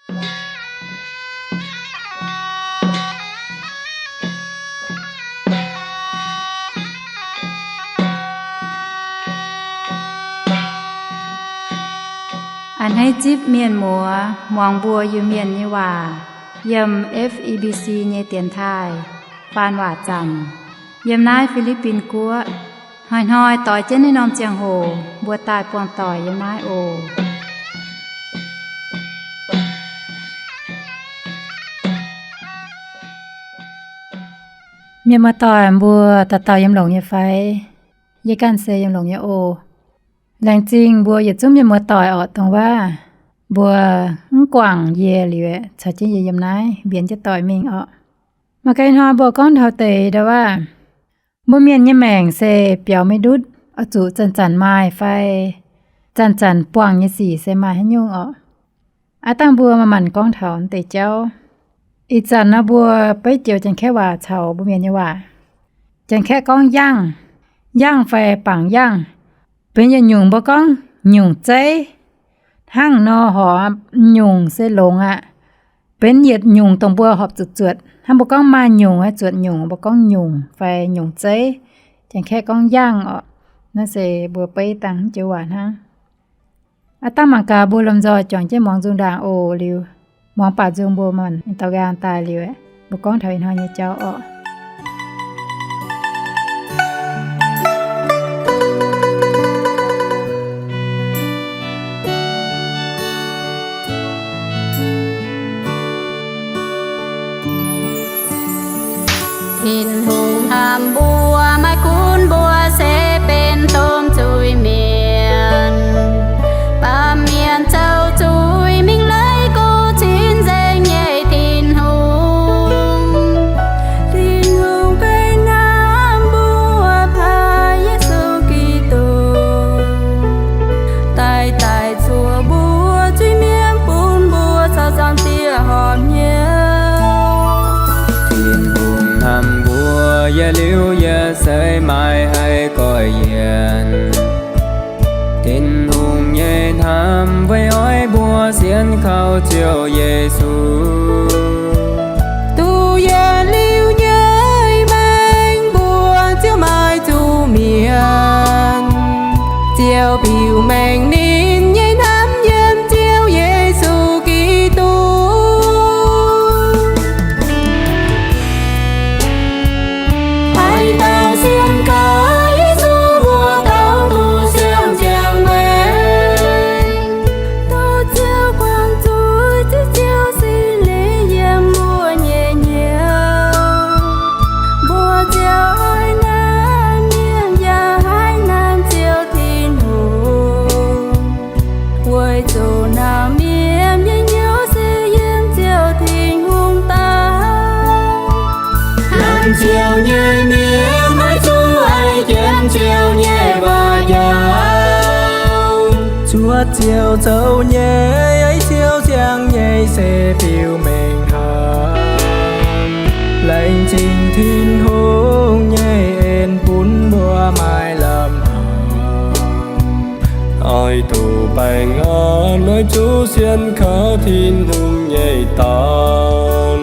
A'hneiv zipv mienh muoz muangx mbuo Iu-Mienh nyei waac yiem F E B C nyei dienx taaih faan waac zanc yiem naaiv Fi^li^bin Guoqv. Hnoi-hnoi doix jienv naaiv norm ziangh hoc mbuo daaih buangh doic yiem naaiv oc. Mienh muoz-doic mbuo dauh dauh yiem longx nyei fai? Yie ganh se yiem longx nyei oc. Laengz zingh mbuo yietc zungv mienh muoz-doic orqc, dongh waac mbuo mv guangc yie liuz caux jienv yie yiem naaiv mbienx jienv doic mingh orqc. Maaih ganh hnoi mbuo gorngv taux deix ndau waac, mbuo mienh nyei maengc se biaux maiv ndutv, oix zuqc zanc-zanc maaih fai zanc-zanc buangh nyei sic se maaih haaix nyungc orqc. Aav dangh mbuo manc-manc gorngv taux deix jauv. Ih zanc nor mbuo beiv joux Janx-Kaeqv waac caux mbuo mienh nyei waac. Janx-Kaeqv gorngv yangh, yangh fai bangc yangh. Benx yietc nyungc mbuo gorngv nyungc zeiv. Hnangv nor horpc nyungc se longx aqv. Benx yietc nyungc dongh mbuo horpc zuqc zuotc. Hnangv mbuo gorngv maaih nyungc, zuotc nyungc, mbuo gorngv nyungc fai nyungc zeiv. Janx-Kaeqv gorngv yangh orqc. Naaiv se mbuo beiv dangh joux waac hnangv. Aav dangh mangc gaax mbuo lomh nzoih juangc jienv muangx nzung ndaangc oc. Liuz muangx baac nzung mbuo manc-manc daux nqaang daaih liuz, mbuo gorngv taux ih hnoi nyei jauv orqc. Tin-Hungh hnamv mbuo, maiv gunv mbuo se benx domh zuiz-mienh, baamh mienh zoux zuiz mingh leiz go cin-nzengc nyei Tin-Hungh. Tin-Hungh gengh hnamv mbuo, paav Yesu Giduc daaih daic zuoqc mbuo zuiz-mienh, bun mbuo caux Zaangc Diex horpc hnyouv. Tin-Hungh hnamv mbuo, yietc liuz yietc seix maiv haih goiv yienc. Tin-Hungh nyei hnamv weic oix mbuo sienx kaux Ziouv Yesu. Duqv yietc liuz nyei maengc mbuo ziouc maaih zuqc mienh, ziouc biux mengh ninh nyei hnamv yiem Ziouv Yesu Giduc. Haaix dauh sienx kaux Yesu, mbuo dauh duqv siang-ziangh maengc. Duqv Ziouv guangc zuiz, Ziouv Singx Lingh yiem mbuo nyei hnyouv, mbuo ziouc haih nanv mienh yaac haih nanv Ziouv Tin-Hungh. Weic zuqc naaiv mienh nyei hnyouv se yiem Ziouv Tin-Hungh daaih. Nanv Ziouv nyei mienh maiv zuqc haih jienv Ziouv nyei waac njaaux. Cuotv Ziouv zoux nyei, Ziouv ziangh nyei se biux mengh haic. Laengz zingh Tin-Hungh nyei en bun mbuo maaih lamh haic. Oix duqv baengh orn, oix zuqc sienx kaux Tin-Hungh nyei dorn.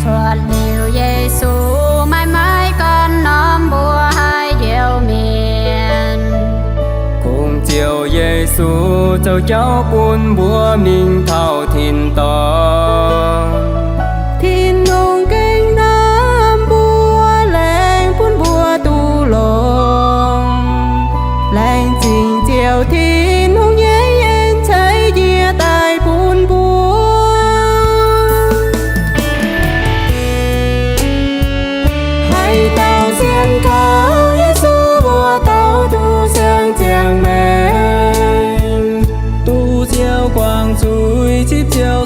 Cuotv liuz Yesu maiv maaih ganh norm mbuo haaix njoux mienh. Kungx Ziouv Yesu zoux jauv bun mbuo mingh taux tin-dorngh. Tin-Hungh gengh hnamv mbuo, laengz bun mbuo duqv longx. Laengz zingh Ziouv Tin-Hungh nyei en ceix njiec daaih bun mbuo. Haaix dauh sienx kaux Yesu, mbuo dauh duqv siang-ziangh maengc. Duqv Ziouv guangc zuiz,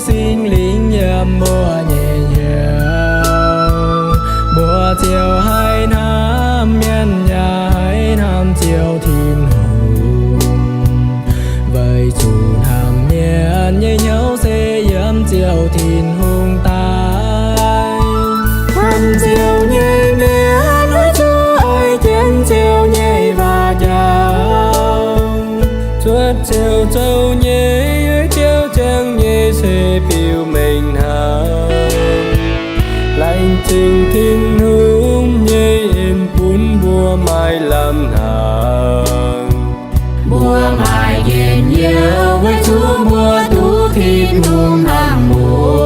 Singx Lingh yiem mbuo nyei hnyouv, mbuo ziouc haih hnamv mienh yaac haih hnamv Ziouv Tin-Hungh. Weic zuqc hnamv mienh nyei hnyouv se yiem Ziouv Tin-Hungh daaih. Hnamv Ziouv nyei mienh oix zuqc oix jienv Ziouv nyei waac njaaux. Cuotv Ziouv zoux nyei, Ziouv ziangh nyei se biux mengh hnangv. Laengz zingh Tin-Hungh nyei en bun mbuo maaih lamh hnangv. Mbuo maaih njien-youh weic zuqc mbuo duqv Tin-Hungh hnamv mbuo.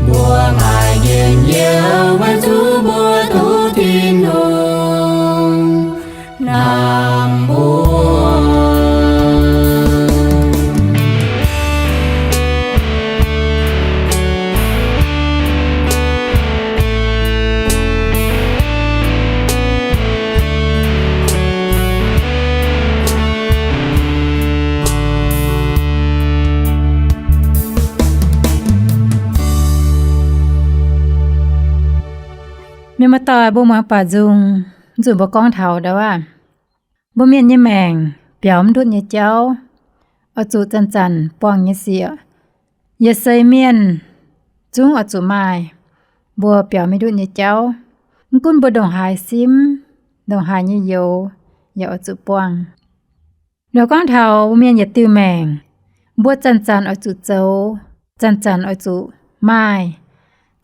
Mbuo maaih njien-youh weic zuqc mbuo duqv Tin-Hungh hnamv mbuo. Mienh muoz-doic, mbuo muangx baac nzung, mv zuqc mbuo gorngv taux ndau aav, mbuo mienh nyei maengc biaux mv ndutv nyei jauv, oix zuqc zanc-zanc buangh nyei sic. Yietc seix mienh zungv oix zuqc maaih mbuo biaux maiv ndutv nyei jauv. Mv gunv mbuo ndongc haaix simv, ndongc haaix nyei youz, yaac oix zuqc buangh. Nor gorngv taux mbuo mienh yietc diuh maengc, mbuo zanc-zanc oix zuqc zoux, zanc-zanc oix zuqc maaih,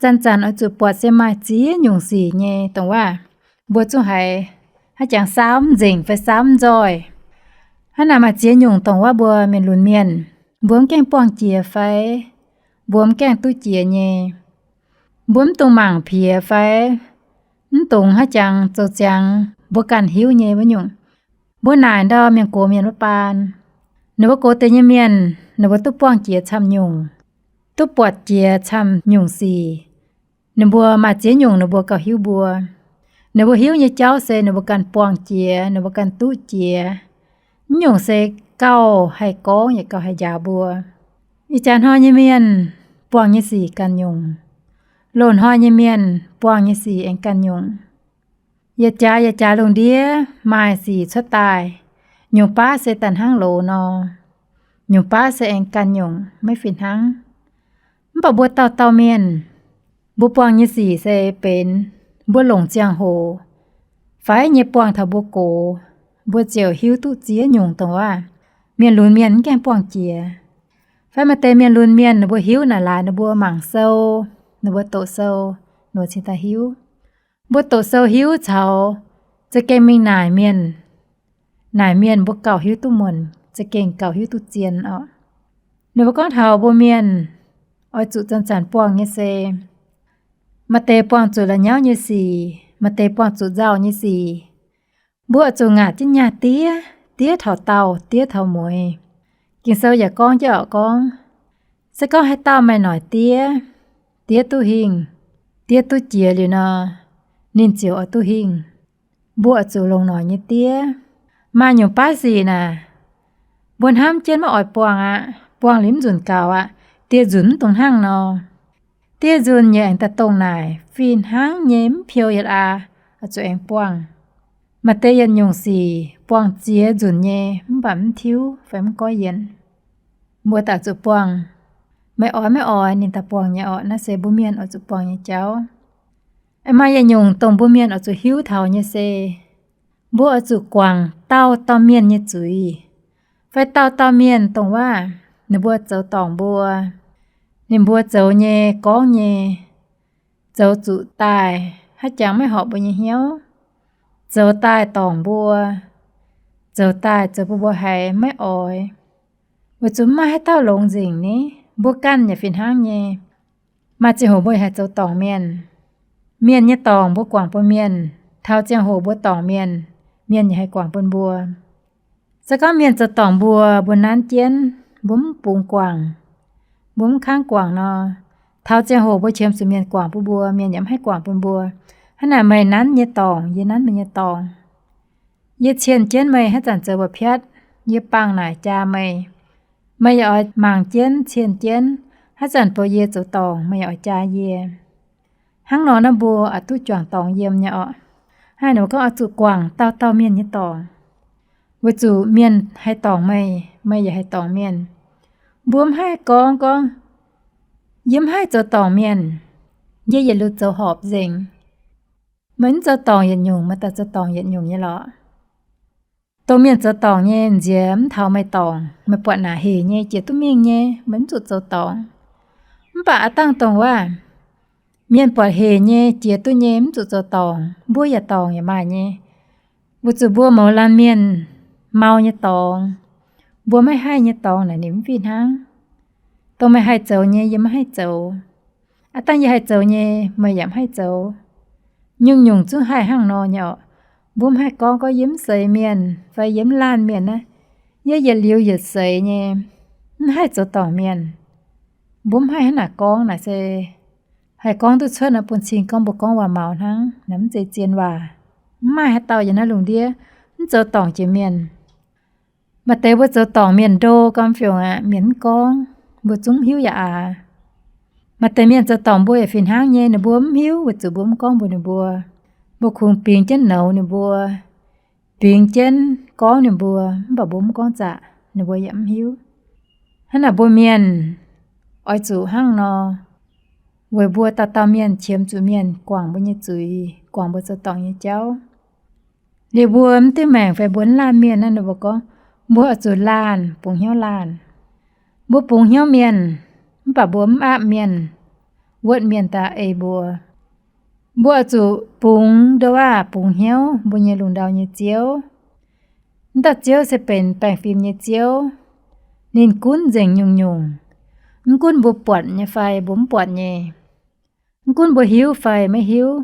zanc-zanc oix zuqc buatc se maaih ziex nyungc sic nyei dongh waac mbuo zungv haiz hnangv jangx saauv mv nzengc fai saauv mv nzoih. Hnangv naaic maaih ziex nyungc dongh waac mbuo mienh lunx mienh, mbuo mv gaengh buangh jiex fai mbuo mv gaengh duqv jiex nyei. Mbuo mv dungx mangc piex fai mv dungx hnangv jangx zoux ziangx mbuo ganh hiuv nyei wuov nyungc. Mbuo naaic ndau mienh gox mienh wuov baan, ninh mbuo gox deix nyei mienh, ninh mbuo duqv buangh jiex camv nyungc, duqv buatc jiex camv nyungc sic. Ninh mbuo maaih ziex nyungc ninh mbuo gauh hiuv mbuo. Ninh mbuo hiuv nyei jauv se ninh mbuo ganh buangh jiex, ninh mbuo ganh duqv jiex. Mv nyungc se gauh haih gorngv yaac gauh haih njaaux mbuo. Ih jaax hnoi nyei mienh buangh nyei sic ganh nyungc. Loz-hnoi nyei mienh buangh nyei sic aengx ganh nyungc. Yietc jaax yietc jaax lungh ndiev maaih sic cuotv daaih, nyungc baav se daaih hnangv loz nor, nyungc baav se aengx ganh nyungc maiv fih hnangv. Mv baac mbuo dauh dauh mienh, mbuo buangh nyei sic se benx mbuo longc ziangh hoc fai nyei buangh taux mbuo gox, mbuo ziouc hiuv duqv ziex nyungc dongh waac mienh lunx mienh mv gaengh buangh jiex. Fai maaih deix mienh lunx mienh ninh mbuo hiuv naaic laaix ninh mbuo mangc sou, ninh mbuo doqc sou, ninh mbuo cingx daaih hiuv. Mbuo doqc sou hiuv caux za'gengh mingh naaic mienh, naaic mienh mbuo gauh hiuv duqv muonc, za'gengh gauh hiuv duqv zien oc. Ninh mbuo gorngv taux mbuo mienh oix zuqc zanc-zanc buangh nyei se, maaih deix buangh zuqc la'nyauv nyei sic, maaih deix buangh zuqc nzauh nyei sic. Mbuo oix zuqc ngaatc jienv nyaah diev, diev taux daauh, diev taux mueiz. Ging-Sou yaac gorngv jienv oc, gorngv, se gorngv haaix dauh maaih noic diev, diev duqv hingh, diev duqv jiex liuz nor, ninh ziouc oix duqv hingh. Mbuo oix zuqc longc noic nyei diev. Maaih nyungc baav sic naaic, mbuo hnamv jienv maiv oix buangh aqv, buangh liuz mv nzunc gaux aqv, dieh nzunc mv dungx hnangv nor. Dieh nzunc yaac aengx daaih dongh naaic fih hnangv nyei mv piou yietc aqv, oix zuqc aengx buangh. Maaih deix yietc nyungc sic buangh ziex nzunc nyei mv baac mv tiuv fai mv goiv yienc. Mbuo daaih zuqc buangh. Meih oix maiv oix ninh daaih buangh nyei orqc. Naaiv se mbuo mienh oix zuqc buangh nyei jauv. Maaih yietc nyungc dongh mbuo mienh oix zuqc hiuv taux nyei se, mbuo oix zuqc guangc dauh dauh mienh nyei zuiz, fai dauh dauh mienh dongh waac ninh mbuo zoux dorngc mbuo, ninh mbuo zoux nyei gorngv nyei, zoux zuqc daaih haaix jangx maiv horpc mbuo nyei hnyouv, zoux daaih dorngc mbuo, zoux daaih zoux bun mbuo haiz maiv oix. Weic zuqc maiv maaih haaix dauh longx nzengc ni, mbuo ganh yaac fih hnangv nyei. Maaih ziangh hoc mbuo yaac haih zoux dorngc mienh. Mienh nyei dorngc mbuo guangc bun mienh, taux ziangh hoc mbuo dorngc mienh, mienh yaac haih guangc bun mbuo. Se gorngv mienh zoux dorngc mbuo, mbuo nanv jienv, mbuo mv bungx guangc, mbuo mv kangv guangc nor, taux ziangh hoc mbuo qiemx zuqc mienh guangc bun mbuo, mienh yaac mv haih guangc bun mbuo. Hnangv naaic meih nanv nyei dorngc, yie nanv meih nyei dorngc. Yie cienh jienv meih haaix zanc zoux mba'piatv, yie bangh naaic jaa meih. Meih yaac oix mangc jienv, cien jienv, haaix zanc bouh yie zoux dorngc, meih yaac oix jaa yie. Hnangv nor naaiv mbuo oix duqv juangc dorngx yiem nyei orqc. Hnangv naaic mbuo gorngv oix zuqc guangc dauh dauh mienh nyei dorngc. Weic zuqc mienh haih dorngc meih, meih yaac haih dorngc mienh. Mbuo mv haih gorngv gorngv, yie mv haih zoux dorngc mienh, yie yietc liuz zoux horpc nzengc. Meih mv zoux dorngc yietc nyungc, meih daaih zoux dorngc yietc nyungc nyei lorqc. Dongh mienh zoux dorngc nyei nziex mv taux meih dorngc, meih buatc naaic hec nyei jiex duqv mingh nyei, meih mv zuqc zoux dorngc. Mv baac aav dangh dongh waac mienh buatc hec nyei jiex duqv nyei mv zuqc zoux dorngc, mbuo yaac dorngc yaac maaih nyei. Weic zuqc mbuo mouz laanh mienh mau nyei dorngx, mbuo maiv haih nyei dorngx naaic ninh mv fih hnangv. Dongh meih haih zoux nyei yie maiv haih zoux. Aav dangh yie haih zoux nyei meih yaac mv haih zoux. Nyungc-nyungc zungv haih hnangv nor nyei orqc. Mbuo mv haih gorngv gorngv yie mv seix mienh fai yie mv laanh mienh naaiv, yie yietc liuz yietc seix nyei, mv haih zoux dorngc mienh. Mbuo mv haih hnangv naaic gorngv. Naaic se haih gorngv duqv cuotv naaiv bun cing gorngv mbuo gorngv waac-maux hnangv, naaiv mv zeiz zien waac. Mv maaih haaix dauh yiem naaiv lungh ndiev mv zoux dorngc jiex mienh. Maaih deix mbuo zoux dorngc mienh ndo gau fiongc aqv, mienh mv gorngv, mbuo zungv hiuv yaac aax. Maaih deix mienh zoux dorngc mbuo yaac fih hnangv nyei, ninh mbuo mv hiuv weic zuqc mbuo mv gorngv mbuox ninh mbuo. Mbuo kungx bingx jienv nouz ninh mbuo, bingx jienv gorngv ninh mbuo, mv baac mbuo mv gorngv zaqc, ninh mbuo yaac mv hiuv. Hnangv naaic mbuo mienh oix zuqc hnangv nor, weic mbuo dauh dauh mienh qiemx zuqc mienh guangc mbuo nyei zuiz, guangc mbuo zoux dorngc nyei jauv. Liuz mbuo mv diuh maengc fai mbuo mv laanh mienh naaiv, ninh mbuo gorngv mbuo oix zuqc laanh bungx hnyouv laanh. Mbuo bungx hnyouv mienh, mv baac mbuo mv aapv mienh, wuotv mienh daaih ei mbuo. Mbuo oix zuqc bungx nduov waac bungx hnyouv mbuo nyei lungh ndau nyei Ziouv. Mv dauh Ziouv se benx baengh fim nyei Ziouv. Ninh gunv nzengc nyungc-nyungc. Mv gunv mbuo buatc nyei fai mbuo mv buatc nyei, mv gunv mbuo hiuv fai maiv hiuv,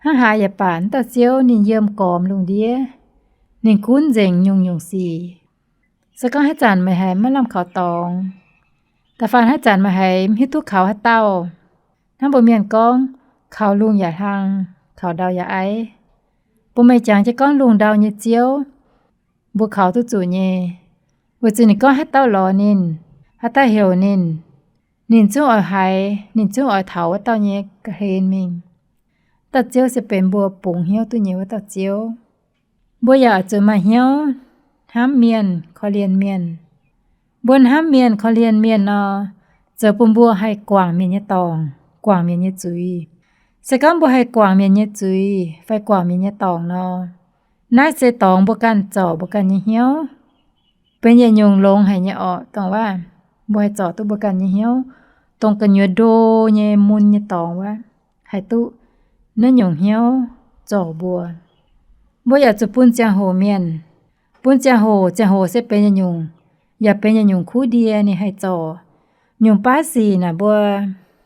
hnangv haaix yaac baac mv dauh Ziouv ninh yiem gormx lungh ndiev. Ninh gunv nzengc nyungc-nyungc sic. Se gorngv haaix zanc meih haiz maiv lamh kaux dorngx, da'faanh haaix zanc meih haiz mv hiuv duqv kaux haaix dauh, hnangv mbuo mienh gorngv, kaux lungh yaac hlang, kaux ndau yaac aiv, bun meih jangx jienv gorngv lungh ndau nyei Ziouv, mbuo kaux duqv zuqc nyei. Weic zuqc ninh gorngv haaix dauh lorz ninh, haaix dauh heuc ninh, ninh zungv oix haiz, ninh zungv oix taux wuov dauh nyei ga'hlen mingh. Dauh Ziouv se benx mbuo bungx hnyouv duqv nyei wuov dauh Ziouv. Mbuo yaac oix zuqc maaih hnyouv hnamv mienh, korv-lienh mienh. Mbuo hnamv mienh, korv-lienh mienh nor, zoux bun mbuo haih guangc mienh nyei dorngc, guangc mienh nyei zuiz. Se gorngv mbuo haih guangc mienh nyei zuiz fai guangc mienh nyei dorngc nor, naaiv se dorngx mbuo ganh zorc mbuo ganh nyei hnyouv. Benx yietc nyungc longx haic nyei orqc, dongh waac mbuo haih zorc duqv mbuo ganh nyei hnyouv, dongh gu'nyuoz ndo nyei mun nyei dorngx wuov, haih duqv naaiv nyungc hnyouv zorc mbuo. Mbuo yaac zuqc bun ziangh hoc mienh, bun ziangh hoc, ziangh hoc se benx yietc nyungc, yaac benx yietc nyungc kuv ndie ninh haih zorc. Nyungc baav sic naaic mbuo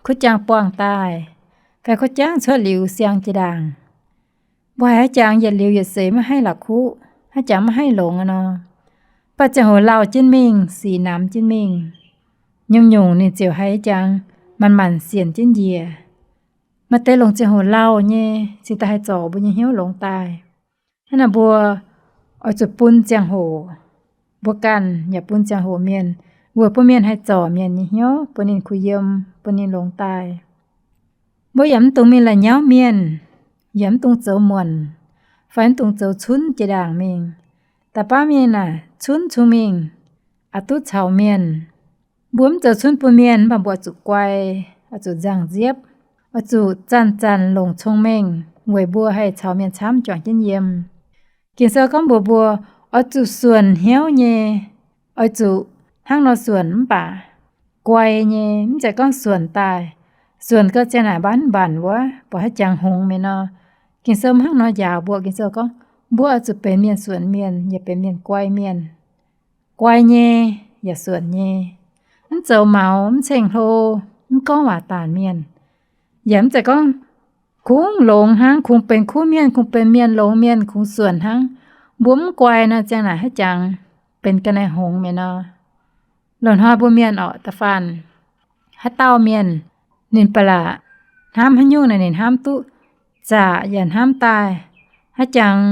kuv jaang buangh daaih, fai kuv jaang cuotv liuz siang jiex ndaangc. Mbuo haiz haaix jangx yietc liuz yietc seix maiv haih la'kuqv, haaix jangx maiv haih longx nor, mv baac ziangh hoc lauh jienv mingh, sic namx jienv mingh, nyungc-nyungc ninh ziouc haiz haaix jangx manc-manc sienc jienv njiec. Maaih deix longc ziangh hoc lauh nyei cingx daaih haih zorc mbuo nyei hnyouv longx daaih. Hnangv naaic mbuo oix zuqc bun ziangh hoc mbuo ganh yaac bun ziangh hoc mienh, weic bun mienh haih zorc mienh nyei hnyouv, bun ninh kuh yiem, bun ninh longx daaih. Mbuo yaac mv dungx mingh la'nyauv mienh, yaac mv dungx zoux muonc, fai mv dungx zoux cunv jiex ndaangc mingh. Da'baav mienh aah, cunv cung mingh, oix duqv caux mienh. Mbuo mv zoux cunv bun mienh, mv baac mbuo oix zuqc guai, oix zuqc nzangc-nziepv, oix zuqc zanc-zanc longc cong-mengh weic mbuo haih caux mienh camv juangc jienv yiem. Ging-Sou gorngv mbuox mbuo oix zuqc suonc hnyouv nyei, oix zuqc hnangv nor suonc mv baac guai nyei, mv zeiz gorngv suonc daaih, suonc gau ziang naaic mbaanv mbanc wuov, buatc haaix jangx hngongx mienh nor. Ging-Sou mv hnangv nor njaaux mbuo. Ging-Sou gorngv mbuo oix zuqc benx mienh suonc mienh yaac benx mienh guai mienh. Guai nyei yaac suonc nyei, mv zoux maux, mv ceng-hlo, mv gorngv waac daanc mienh, yaac mv zeiz gorngv kungx longx hnangv, kungx benx kuv mienh, kungx benx mienh longx mienh, kungx suonc hnangv. Mbuo mv guai nor, ziang naaic haaix jangx benx ga'naaiv hngongx mienh nor. Loz-hnoi mbuo mienh orqc, da'faanh haaix dauh mienh ninh ba'laqc hnamv haaix nyungc naaic ninh hnamv duqv zaqc yaac hnamv daaih, haaix jangx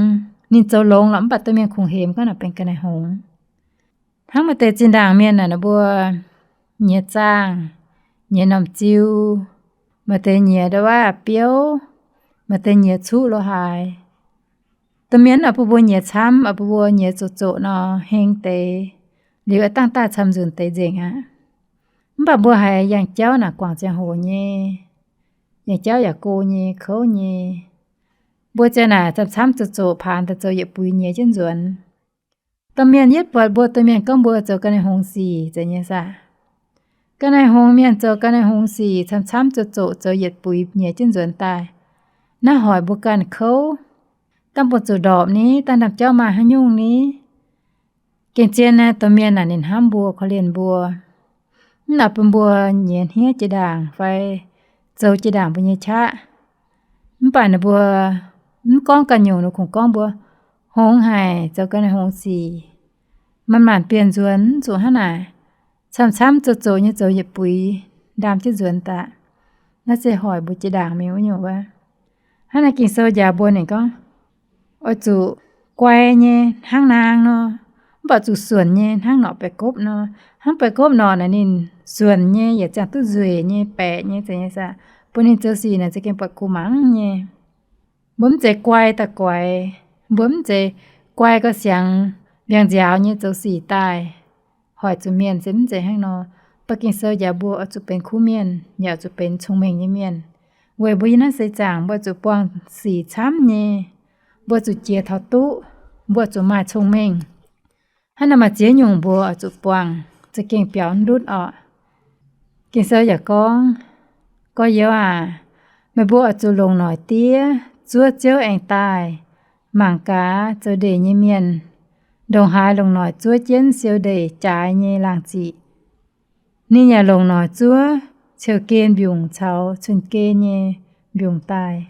ninh zoux longx lorqc mv baac domh mienh kungx hemx gorngv naaic benx ga'naaiv hngongx. Hnangv maaih deix zinh ndaangc mienh naaic, ninh mbuo nyiex zaangh, nyiex normh ziu, maaih deix nyiex ndau wuov biouv, maaih deix nyiex cuqv lo haaix. Domh mienh oix bun mbuo nyiex camv, oix bun mbuo nyiex zoqc zoqc nor, heng deix, liuz oix dangh daaih camv nzunc deix nzengc aqv. Mv baac mbuo haiz yangh jauv naaic guangc ziangh hoc nyei, yangh jauv yaac go nyei, kouv nyei. Mbuo ziang naaic camv-camv zoqc zoqc paanx daaih zoux yietc buix nyiex jienv nzuonx. Domh mienh yietv buatc mbuo, domh mienh gorngv mbuo zoux ga'naaiv-hngongx sic zeiz nyei saah. Ga'naaiv-hngongx mienh zoux ga'naaiv-hngongx sic camv-camv zoqc zoqc zoux yietc buix nyiex jienv nzuonx daaih. Naaiv hoic mbuo ganh kouv. Dangh bun zuqc ndorpc ni, dangh ndaamv-jauv maaih haaix nyungc ni. Gengh zien naaiv domh mienh naaic ninh hnamv mbuo, korv-lienh mbuo. Mv naaic bun mbuo nyiex hniev jiex ndaangc fai zoux jiex ndaangc mbuo nyei qaqv. Mv baac ninh mbuo mv gorngv ganh nyungc, ninh kungx gorngv mbuo hngongx haic, zoux ga'naaiv-hngongx sic, manc-manc bienh nzuonx, mv zuqc hnangv naaic camv-camv zoqc zoqc nyei zoux yietc buix ndaam jienv nzuonx daaih. Naaiv se hoic mbuo jiex ndaangc mingh wuov nyungc wuov. Hnangv naaiv Ging-Sou njaaux mbuo ninh gorngv, oix zuqc guai nyei hnangv naang nor, mv baac zuqc suonc nyei hnangv norqc baeqc gopv nor. Hnangv baeqc gopv norqc naaic ninh suonc nyei, yaac ziangh duqv nzueic nyei, baeqc nyei, zeiz nyei saah, bun ninh zoux sic naaic za'gengh buatc kuv mangc nyei. Mbuo mv zeiz guai daaih guaix, mbuo mv zeiz guai gauh siangx mbiaangx nziaaux nyei zoux sic daaih hoic zuqc mienh, se mv zeiz hnangv nor. Mv baac Ging-Sou njaaux mbuo oix zuqc benx kuv mienh, yaac oix zuqc benx cong-mengh nyei mienh. Weic mbuo yiem naaiv seix zaangc mbuo zuqc buangh sic camv nyei, mbuo zuqc jiex taux duqv, mbuo zuqc maaih cong-mengh. Hnangv naaic maaih ziex nyungc mbuo oix zuqc buangh, za'gengh biaux ndutv orqc. Ging-Sou yaac gorngv, gorx-youz aac, meih mbuo oix zuqc longc noic diev zuov Ziouv aengx daaih mangc gaax zoux ndeic nyei mienh, ndongc haaix longc noic zuov jienv siou ndeic jaaix nyei laangh ziqc, ninh yaac longc noic zuov ciou-gen mbiungc caux cun-gen nyei mbiungc daaih.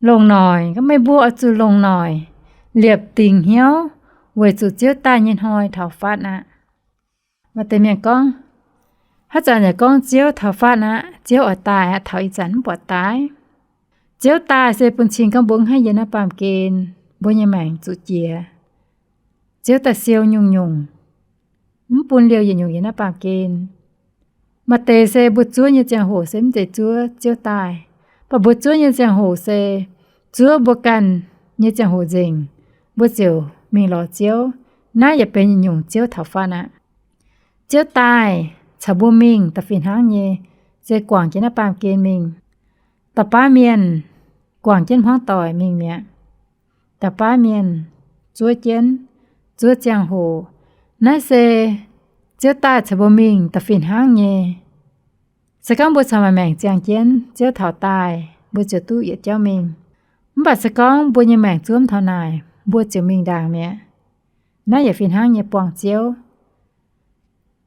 Longc noic, gorngv meih mbuo oix zuqc longc noic liepc dingc hnyouv weic zuqc Ziouv daaih nyei hnoi taux fatv aqv. Maaih deix mienh gorngv, haaix zanc yaac gorngv Ziouv taux fatv aqv, Ziouv oix daaih aqv, taux ih zanc mv buatc daaih. Ziouv daaih se bun cing gorngv mbuo mv haih yiem naaiv baamh gen, mbuo nyei maengc zuqc jiex. Ziouv daaih siou nyungc-nyungc, mv bun liouh yietc nyungc yiem naaiv baamh gen. Maaih deix se mbuo zuov nyei ziangh hoc se mv zeiz zuov Ziouv daaih, mv baac mbuo zuov nyei ziangh hoc se zuov mbuo ganh nyei ziangh hoc nzengc, mbuo ziouc mingh lorz Ziouv. Naaiv yaac benx yietc nyungc Ziouv taux fatv aqv. Ziouv daaih caux mbuo mingh da'fih hnangv nyei, se guangc jienv naaiv baamh gen mingh. Da'baav mienh guangc jienv hmuangv doic mingh mi'aqv. Da'baav mienh zuov jienv, zuov ziangh hoc. Naaiv se Ziouv daaih caux mbuo mingh da'fih hnangv nyei. Se gorngv mbuo caux maaih maengc ziangh jienv, Ziouv taux daaih, mbuo ziouc duqv yietc jauv mingh. Mv baac se gorngv mbuo nyei maengc zuov mv taux naaic, mbuo ziouc mingh ndaangc mi'aqv. Naaiv yaac fih hnangv nyei buangh Ziouv.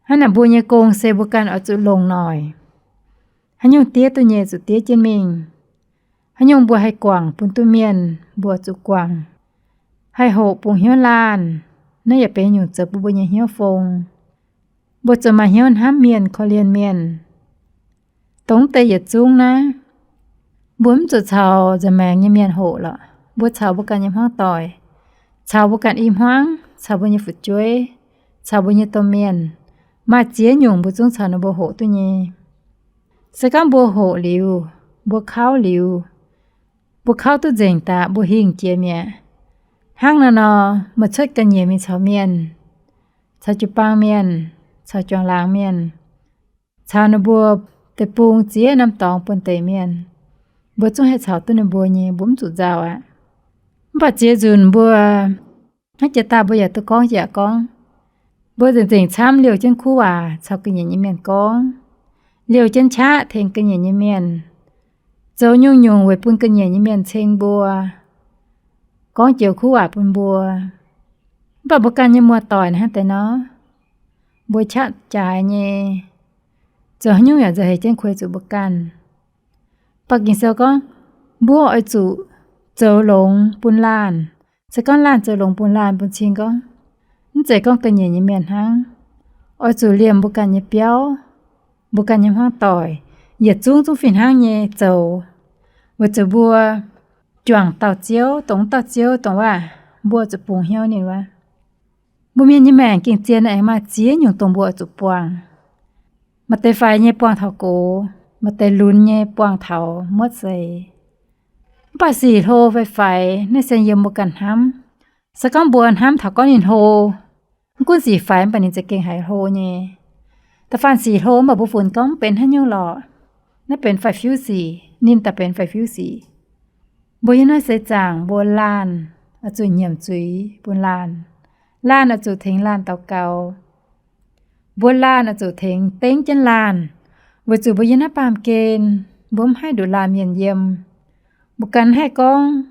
Hnangv naaic mbuo nyei gong se mbuo ganh oix zuqc longc noic. Haaix nyungc diev duqv nyei zuqc diev jienv mingh. Haaix nyungc mbuo haih guangc bun duqv mienh, mbuo zuqc guangc. Haih hoqc bungx hnyouv laanh, naaiv yaac benx nyungc zoux bun mbuo nyei hnyouv fong. Mbuo zuqc maaih hnyouv hnamv mienh, korv-lienh mienh. Dongh deix yietc zungv naaiv, mbuo mv zuqc caux nza'maengx nyei mienh hoqc lorqc. Mbuo caux mbuo ganh nyei hmuangv doic, caux mbuo ganh i hmuangv, caux mbuo nyei fu'jueiv, caux mbuo nyei domh mienh, maaih ziex nyungc mbuo zungv caux ninh mbuo hoqc duqv nyei. Se gorngv mbuo hoqc liuz, mbuo kauv liuz, mbuo kauv duqv nzengc daaih, mbuo hingh jiex mi'aqv. Hnangv naaiv nor, meih cuotv ga'nyiec mingh caux mienh, caux jiu-baang mienh, caux juangc laangz mienh, caux ninh mbuo deic-bung ziex norm dorngx buonv-deic mienh, mbuo zungv haih caux duqv ninh mbuo nyei, mbuo mv zuqc nzauh aqv. Mv baac ziex nzunc mbuo hnangv jiex daaih mbuo yaac duqv gorngv yaac gorngv, mbuo nzengc-nzengc camv liouh jienv kuv waac caux ga'nyiec nyei mienh gorngv, liouh jienv qaqv tengx ga'nyiec nyei mienh, zoux nyungc-nyungc weic bun ga'nyiec nyei mienh ceng mbuo, gorngv joux kuv waac bun mbuo. Mv baac mbuo ganh nyei muoz-doic hnangv deix nor, mbuo qaqv jaaix nyei, zoux haaix nyungc yaac nzauh heix jienv kuei zuqc mbuo ganh. Mv baac Ging-Sou gorngv, mbuo oix zuqc zoux longx bun laanh. Se gorngv laanh zoux longx bun laanh bun cing gorngv, mv zeiz gorngv ga'nyiec nyei mienh hnangv. Oix zuqc liemh mbuo ganh nyei biauv, mbuo ganh nyei hmuangv doic, yietc zungv zungv fih hnangv nyei zoux, weic zuqc mbuo juangc dauh Ziouv, dongh wuov dauh Ziouv dongh waac, mbuo zuqc bungx hnyouv ninh wuov. Mbuo mienh nyei maengc gengh zien aengx maaih ziex nyungc dongh mbuo oix zuqc buangh. Maaih deix faix nyei buangh taux gox, maaih deix lunx nyei buangh taux muotv seix. Mv baac sic hlo fai faix naaiv se yiem mbuo ganh hnamv. Se gorngv mbuo hnamv taux gorngv ninh hlo, mv gunv sic faix mv baac ninh za'gengh haiz hlo nyei. Da'faanh sic hlo mv baac mbuo funx gorngv mv benx haaix nyungc lorqc. Naaiv benx faix-fiuv sic, ninh daaih benx faix-fiuv sic. Mbuo yiem naaiv seix zaangc mbuo laanh oix zuqc nyiemc zuiz bun laanh. Laanh oix zuqc tengx laanh daux gaux. Mbuo laanh oix zuqc tengx dengv jienv laanh, weic zuqc mbuo yiem naaiv baamh gen mbuo mv haih nduqc laanh mienh yiem. Mbuo ganh haih gorngv,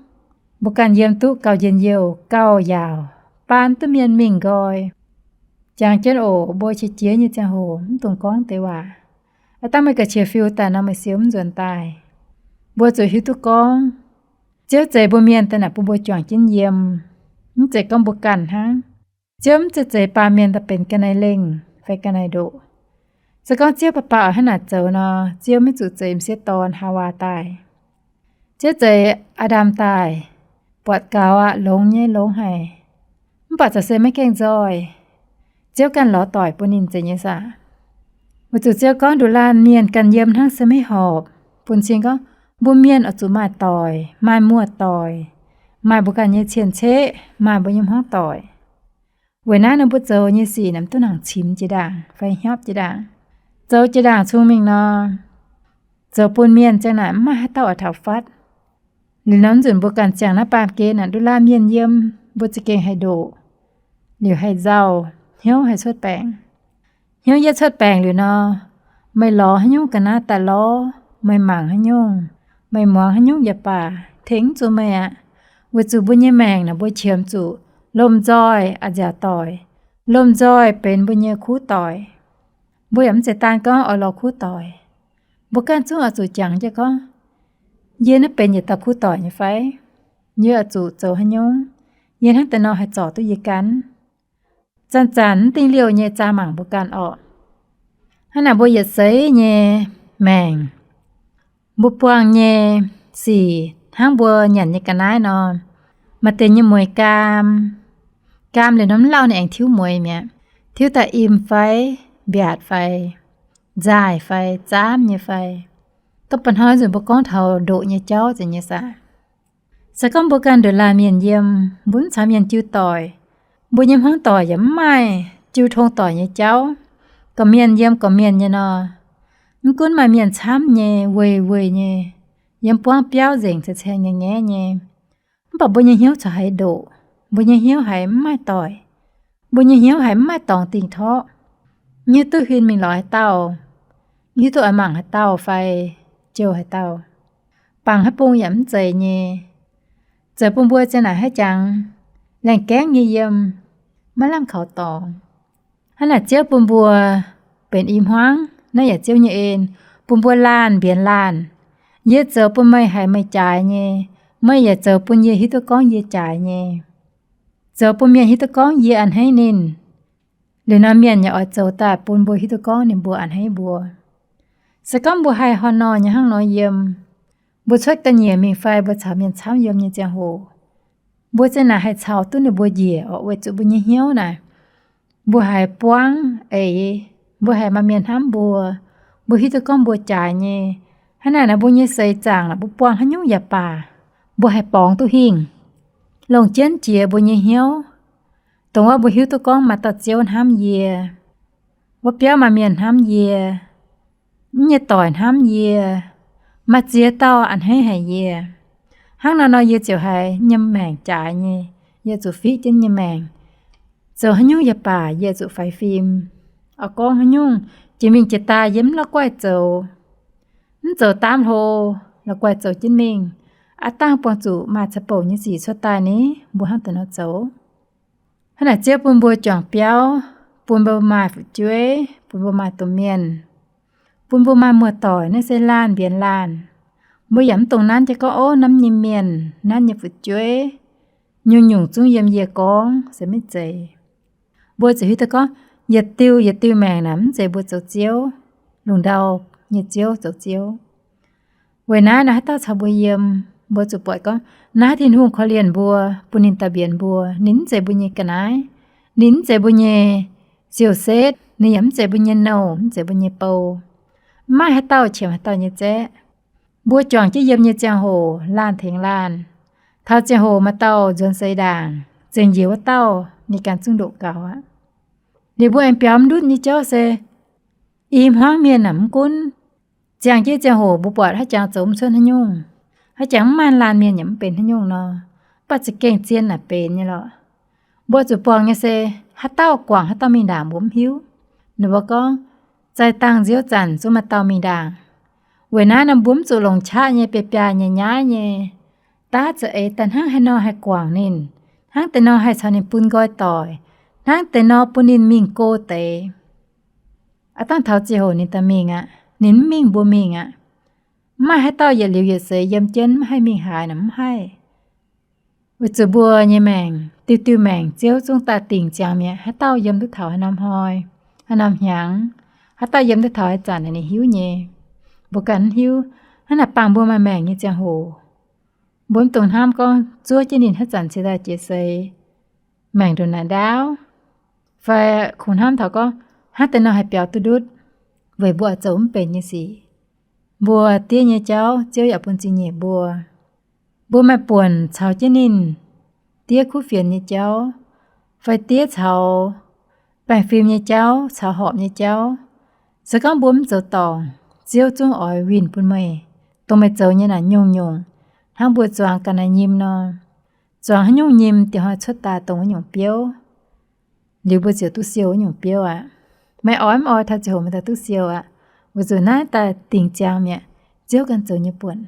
mbuo ganh yiem duqv gauh njien-youh gauh yaauc, baan duqv mienh mingh nqoi. Jangx jienv oc, mbuo qiex jiez nyei ziangh hoc mv dungx gorngv deix waac. Aav dangh meih ga'qiex fiu daaih nor meih siou mv nzuonx daaih. Mbuo zuqc hiuv duqv gorngv, Ziouv zeix mbuo mienh daaih naaic bun mbuo juangc jienv yiem. Mv zeiz gorngv mbuo ganh hnangv. Ziouv mv zeiz zeix baamh mienh daaih benx ga'naaiv lengh fai ga'naaiv ndoqc. Se gorngv Ziouv baav baav hnangv naaic zoux nor, Ziouv maiv zuqc zeix m'sieqv dorn Haawaa daaih. Ziouv zeix Aa^ndam daaih, buatc gaux aqv, longx nyei longx haic, mv baac corc se maiv gaengh nzoih. Ziouv ganh lorz doic bun ninh nzengc nyei saah? Weic zuqc Ziouv gorngv nduqc laanh mienh ganh yiem hnangv se maiv horpc, bun cing gorngv mbuo mienh oix zuqc maaih doic, maaih muoz-doic, maaih mbuo ganh nyei cien-ceqv, maaih mbuo nyei hmuangv doic. Weic naaiv nor mbuo zoux nyei sic naaic mv duqv nangc cimx jiex ndaangc fai hnyopv jiex ndaangc. Zoux jiex ndaangc cung mingh nor, zoux bun mienh ziang naaic mv maaih haaix dauh oix taux fatv. Liuz nor nzunc mbuo ganh ziangh naaiv baamh gen naaic nduqc laanh mienh yiem, mbuo za'gengh haih ndoqc, liuz haih nzauh, hnyouv haih cuotv baengc. Hnyouv yietv cuotv baengc liuz nor, meih lorz haaix nyungc ga'naaiv daaih lorz, meih mangc haaix nyungc, meih muangx haaix nyungc yaac baac, tengx mv zuqc meih aqv. Weic zuqc mbuo nyei maengc naaic mbuo qiemx zuqc lomh nzoih a'nziaauc doic, lomh nzoih benx mbuo nyei kuv doic. Mbuo yaac mv zeiz daan gorngv oix lorz kuv doic. Mbuo ganh zungv oix zuqc jangx jienv gorngv, yie naaiv benx yietc dauh kuv doic nyei fai? Yie oix zuqc zoux haaix nyungc? Yie hnangv deix nor haih zorc duqv yie ganh? Zanc-zanc mv dingh liouh nyei zaah mangc mbuo ganh orqc. Hnangv naaic mbuo yietc seix nyei maengc, mbuo buangh nyei sic hnangv mbuo nyanc nyei ga'naaiv nor, maaih deix nyei mueiz gaam, gaam liuz nor mv lauh ninh aengx tiuv mueiz mi'aqv. Tiuv daaih im fai, mbiaatc fai, nzaaih fai, zaamv nyei fai. Dongh ba'hnoi nzunc mbuo gorngv taux ndoqc nyei jauv zeiz nyei saah? Se gorngv mbuo ganh nduqc laanh mienh yiem, mbuo mv caux mienh jiu doic, mbuo nyei hmuangv doic yaac mv maaih jiu tong doic nyei jauv. Gorqv-mienh yiem gorqv-mienh nyei nor, mv gunv maaih mienh camv nyei, weih weih nyei, yiem buangv biauv nzengc, caeng caeng ngaeqv ngaeqv nyei, mv baac mbuo nyei hnyouv corc haiz ndoqc. Mbuo nyei hnyouv haiz mv maaih doic. Mbuo nyei hnyouv haiz mv maaih dorngx dingh torqv. Hiuv duqv huin mingh lorz haaix dauh, hiuv duqv oix mangc haaix dauh fai jouh haaix dauh. Bangc haaix bung yaac mv zeiz nyei. Zoux bun mbuo ziang naaic haiv jangx, laengh gaengv nyei yiem, maiv lamh kaux dorngx. Hnangv naaic Ziouv bun mbuo benx i hmuangv, naaiv yaac Ziouv nyei en, bun mbuo laanh mbienx laanh. Yie zoux bun meih haiz meih jaaix nyei, meih yaac zoux bun yie hiuv duqv gorngv yie jaaix nyei. Zoux bun mienh hiuv duqv gorngv yie a'hneiv ninh. Liuz nor mienh yaac oix zoux daaih bun mbuo hiuv duqv gorngv ninh mbuo a'hneiv mbuo. Se gorngv mbuo haih hor nor nyei hnangv nor yiem, mbuo cuotv ga'nyiec mingh fai mbuo caux mienh camv yiem nyei ziangh hoc, mbuo ziang naaic haih caux duqv ninh mbuo njiec orqc, weic zuqc mbuo nyei hnyouv naaic, mbuo haiz buangv eix, mbuo haiz maaih mienh hnamv mbuo, mbuo hiuv duqv gorngv mbuo jaaix nyei. Hnangv naaic naaic mbuo nyei seix zaangc naaic mbuo buangh haaix nyungc yaac baac, mbuo haih borngz duqv hingh, longc jienv jiex mbuo nyei hnyouv. Dongh wuov mbuo hiuv duqv gorngv maaih dauh Ziouv hnamv yie, wuov biauv maaih mienh hnamv yie, mv nyei doic hnamv yie, maaih ziex dauh a'hneiv haic yie. Hnangv nor nor yie ziouc haiz nyei maengc jaaix nyei, yie zuqc fiqv jienv nyei maengc. Zoux haaix nyungc yaac baac yie zuqc faix fim. Oix gorngv haaix nyungc, jiex mingh jiex daaih yie mv la'guaih zoux, mv zoux daamv hlo, la'guaih zoux jienv mingh. Aav dangh buangh zuqc maaih ceix bouc nyei sic cuotv daaih ni, mbuo hnangv deix nor zoux. Hnangv naaic Ziouv bun mbuo juangc biauv, bun mbuo maaih fu'jueiv, bun mbuo maaih domh mienh, bun mbuo maaih muoz-doic, naaiv se laanh mbienx laanh. Mbuo yaac mv dungx nanv jienv gorngv, ov, naaiv nyei mienh, naaiv nyei fu'jueiv, nyungc-nyungc zungv yiem yie gorngv se maiv zeiz. Mbuo ziouc hiuv duqv gorngv yietc diuh yietc diuh maengc naaic mv zeiz mbuo zoux Ziouv, lungh ndau nyei ziouv zoux Ziouv. Weic naaiv nor haaix dauh caux mbuo yiem, mbuo zuqc buatc gorngv naaiv Tin-Hungh korv-lienh mbuo, bun ninh daaih mbienx mbuo. Ninh mv zeiz mbuo nyei ga'naaiv, Ninh mv zeiz mbuo nyei siou-setv, ninh yaac mv zeiz mbuo nyei nouh, mv zeiz mbuo nyei bou. Mv maaih haaix dauh qiemx haaix dauh nyei zaeqv. Mbuo juangc jienv yiem nyei ziangh hoc laanh tengx laanh, taux ziangh hoc maaih dauh nzuonx seix ndaangc, zengc njiec wuov dauh ninh ganh zungv ndoqc gaux aqv. Liuz mbuo aengx biaux mv ndutv nyei jauv se, i hmuangv mienh naaic mv gunv ziangh jienv ziangh hoc mbuo buatc haaix jangx zoux mv cuotv haaix nyungc, haaix jangx mv maaih laanh mienh yaac mv benx haaix nyungc nor, mv baac za'gengh zien naaic benx nyei lorqc. Mbuo zuqc buangh nyei se, haaix dauh guangc haaix dauh mingh ndaangc mbuo mv hiuv. Ninh mbuo gorngv, zaih dangh nziouv zanc zungv maaih dauh mingh ndaangc. Weic naaiv nor mbuo mv zuqc longc qaqv nyei, biaa biaa nyei, nyaiv nyei, daav za'eix daaih hnangv haaix nor haih guangc ninh, hnangv deix nor haih caux ninh bun nqoi doic, hnangv deix nor bun ninh mingh go deix. Aav dangh taux ziangh hoc ninh daaih mingh aqv. Ninh mv mingh mbuo mingh aqv. Mv maaih haaix dauh yietc liuz yietc seix yiem jienv mv haih mingh haaix nor mv haih. Weic zuqc mbuo nyei maengc, diuh diuh maengc Ziouv zungv daaih dingc ziangx mi'aqv. Haaix dauh yiem duqv taux haaix norm hnoi, haaix norm hnyangx, haaix dauh yiem duqv taux haaix zanc naaic ninh hiuv nyei. Mbuo ganh mv hiuv. Hnangv naaic bangc mbuo maaih maengc nyei ziangh hoc, mbuo mv dungx hnamv gorngv zuov jienv ninh haaix zanc cingx daaih jiex seix, maengc ndongc naaic ndaauv, fai kungx hnamv taux gorngv hnangv deix nor haih biaux duqv ndutv, weic mbuo zoux mv benx nyei sic. Mbuo diev nyei jauv Ziouv yaac bun zingh nyeic mbuo. Mbuo maaih buonc caux jienv ninh diev kuv fienx nyei jauv, fai diev caux baengh fim nyei jauv, caux horpc nyei jauv. Se gorngv mbuo mv zoux dorngc, Ziouv zungv oix winh bun meih, dongh meih zoux nyei naaic nyungc-nyungc, hnangv mbuo zuangx ga'naaiv nyim nor. Zuangx haaix nyungc nyim, dieh hnoi cuotv daaih dongh wuov nyungc biouv. Liuz mbuo ziouc duqv siou wuov nyungc biouv aqv. Meih oix mv oix, taux ziangh hoc meih daaih duqv siou aqv. Weic zuqc naaiv daaih dingc ziangx mi'aqv, Ziouv ganh zoux nyei buonc.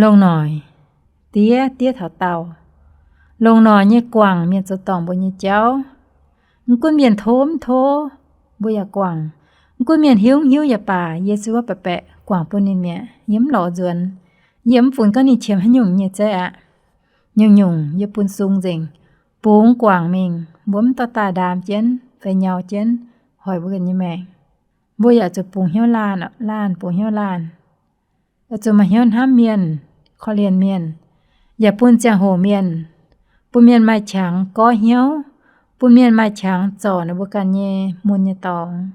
Longc noic diev, diev taux daauh. Longc noic nyei guangc mienh zoux dorngc mbuo nyei jauv. Mv gunv mienh tov mv tov, mbuo yaac guangc. Mv gunv mienh hiuv mv hiuv yaac baac, Yesu wuov baeqc baeqc guangc bun ninh mi'aqv. Yie mv lorz nzuonx. Yie mv funx gorngv ninh qiemx haaix nyungc nyei zaeqv aqv. Nyungc-nyungc yie bun sung nzengc, bungx guangc mingh. Mbuo mv dorh daaih ndaam jienv fai nyau jienv hoic mbuo ganh nyei maengc. Mbuo yaac zuqc bungx hnyouv laanh, laanh bungx hnyouv laanh. Oix zuqc maaih hnyouv hnamv mienh, korv-lienh mienh, yaac bun ziangh hoc mienh, bun mienh maaih qangx goiv hnyouv, bun mienh maaih qangx zorc ninh mbuo ganh nyei mun nyei dorngx.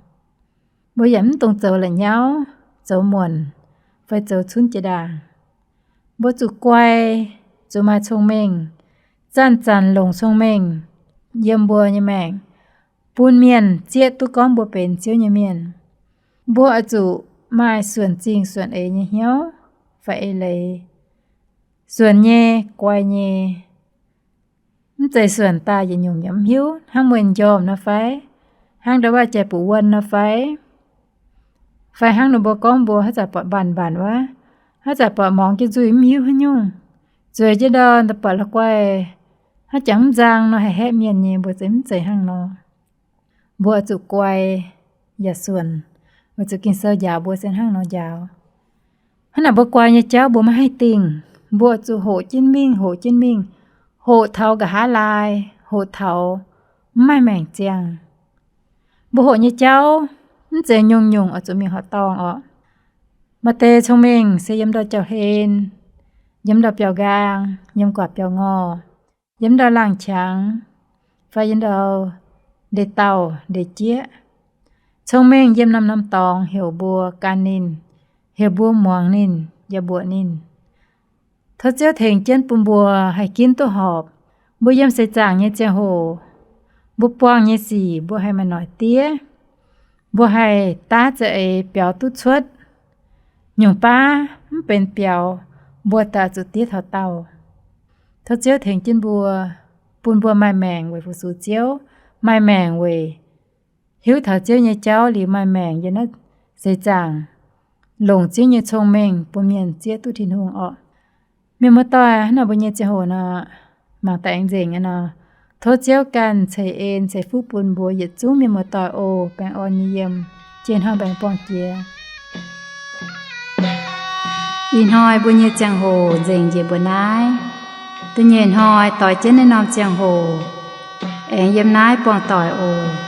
Mbuo yaac mv dungx zoux la'nyauv, zoux muonc, fai zoux cunv jiex ndaangc. Mbuo zuqc guai, zuqc maaih cong-mengh, zanc-zanc longc cong-mengh yiem mbuo nyei maengc, bun mienh zieqv duqv gorngv mbuo benx Ziouv nyei mienh. Mbuo oix zuqc maaih suonc zingh suonc eix nyei hnyouv fai eix leiz, suonc nyei, guai nyei. Mv zeiz suonc daaih yietc nyungc yaac mv hiuv, hnangv mueiz njormh nor fai, hnangv ndau wuov jai-buqc wuonh nor fai, fai hnangv ninh mbuo gorngv mbuo haaix zanc buatc mbanc mbanc wuov, haaix zanc buatc morngx jienv nzuih mv hiuv haaix nyungc, zueiz jienv ndau buatc la'guaih haaix jangx mv nzang nor haih haeqv mienh nyei, mbuo zeiz mv zeiz hnangv nor. Mbuo oix zuqc guai yaac suonc, weic zuqc Ging-Sou njaaux mbuo se hnangv nor njaaux. Hnangv naaic mbuo guai nyei jauv mbuo maiv haih dingh. Mbuo oix zuqc hoqc jienv mingh, hoqc jienv mingh, hoqc taux nqa'haav laai, hoqc taux mv maaih maengc ziangh. Mbuo hoqc nyei jauv mv zeiz nyungc-nyungc oix zuqc mingh horqc dorngh orqc. Maaih deix cong-mengh se yiem ndau jauv-hlen, yiem ndau biauv-nqaang, yiem gu'nguaaic biauv-ngorh, yiem ndau laangh qangx, fai yiem ndau ndeic-dauh ndeic-jieqv. Cong-mengh yiem norm-norm dorngx heuc mbuo gan ninh, heuc mbuo muangx ninh, yaac mbuoqc ninh. Tov Ziouv tengx jienv bun mbuo haih ginv duqv horpc. Mbuo yiem seix zaangc nyei ziangh hoc, mbuo buangh nyei sic mbuo haih maaih noic diev, mbuo haih daav za'eix biaux duqv cuotv. Nyungc baav mv benx biaux, mbuo daaih zuqc diev taux daauh. Tov Ziouv tengx jienv mbuo, bun mbuo maaih maengc weic fu-sux Ziouv, maaih maengc weic hiuv taux Ziouv nyei jauv liuz maaih maengc yiem naaiv seix zaangc longc Ziouv nyei cong-mengh bun mienh zieqv duqv Tin-Hungh orqc. Mienh muoz-doic, hnangv naaic mbuo nyei ziangh hoc nor, mangc daaih aengx nzengc aqv nor. Tov Ziouv ganh ceix en ceix fuqv bun mbuo yietc zungv mienh muoz-doic oc. Baengh orn nyei yiem, jiex hnoi baengh buangh jiex. Ih hnoi mbuo nyei ziangh hoc nzengc njiec mbuo naaiv. Da'nyeic hnoi doix jienv naaiv norm ziangh hoc aengx yiem naaiv buangh doic oc.